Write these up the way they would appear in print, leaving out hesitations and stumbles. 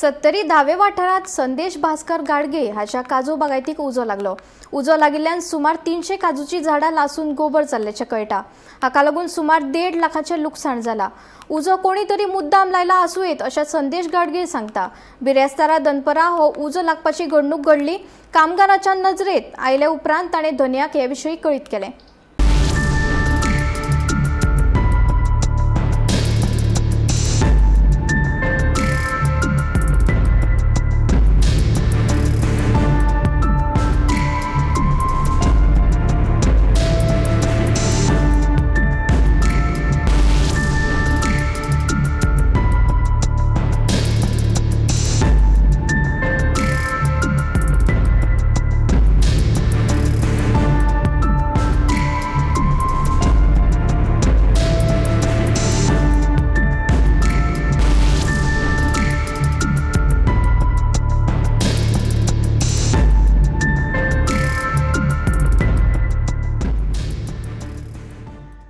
सत्तरी धावे वाठारांत संदेश भास्कर गाडगे हाच्या काजू बागायतीक उजो लागलो. उजो लागिल्ल्यान सुमार 300 काजूची झाडां लासून गोबर जाल्ल्याचें कळटा. हाका लागून सुमार 1.5 लाखाचें लुकसाण जाला. उजो कोणी तरी मुद्दाम लायला आसूं येत अशें संदेश गाडगे सांगता. बिरेस्तारा दनपरां हो उजो लागपाची घडणूक घडली. कामगाराच्या नजरेत आयले उपरांत ताणें धनयाक हे विशीं कळीत केलें.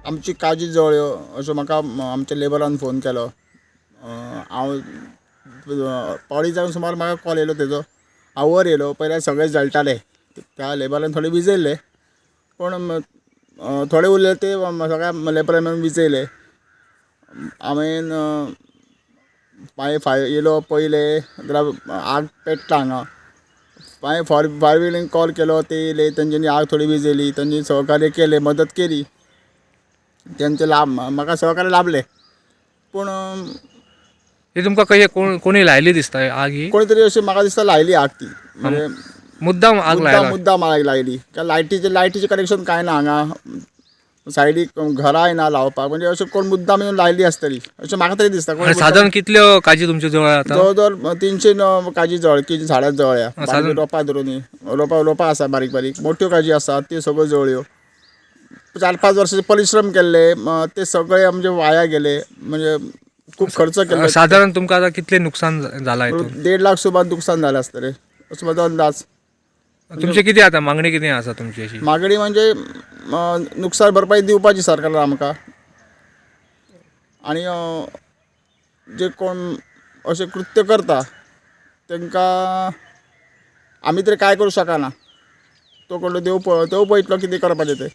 आमची काजी जळ्यो अशें म्हाका आमच्या लेबरान फोन केलो. हांव पावणी जावन सुमार म्हाका कॉल येयलो तेजो. हांव वयर येयलो पयल्यार सगळें जळटालें. त्या लेबरान थोडे विजयले पूण थोडे उरले ते सगळ्या लेबरान मेळून विजयले. हांवें मागीर फायर येयलो पयलें जाल्यार आग पेट्टा हांगा. मागीर फायर ब्रिगेडीक कॉल केलो ते येयले तेंच्यांनी आग थोडी विजयली. तेंच्यांनी सहकार्य केलें मदत केली. तेंचें लाभ म्हाका सहकार्य लाभलें. पूण ही तुमकां कशें कोणी लायली दिसता आग ही? कोणी तरी अशी म्हाका दिसता लायली आग ती. म्हणजे मुद्दाम आग लायला. मुद्दाम आग लायली. कारण लायटीचें कनेक्शन कांय ना हांगा. सायडीक घरांय ना लावपाक. म्हणजे अशें कोण मुद्दाम येवन लायली आसतली अशें म्हाका तरी दिसता. सादारण कितल्यो काजी तुमच्यो जवळ आतां? जवळ जवळ 300 काजी जळ की झाडां जळ्या. बारीक रोपां धरून रोपां रोपां आसा बारीक बारीक मोट्यो काजी आसा त्यो सगळ्यो जळ्यो. 4-5 वर्सांचे परिश्रम केल्ले ते सगळे आमचे वाया गेले. म्हणजे खूब खर्च केल्लो. सादारण तुमकां आतां कितलें नुकसान जाला हितून? 1.5 लाख सुमार नुकसान जालें आसतलें असो म्हजो अंदाज. तुमचे कितें आतां मागणी कितें आसा तुमची अशी? मागणी म्हणजे नुकसान भरपाई दिवपाची सरकारान आमकां. आनी जे कोण अशें कृत्य करता तांकां आमी तरी कांय करूं शकना. तो कडलो देव पळयतलो कितें करपाचें तें.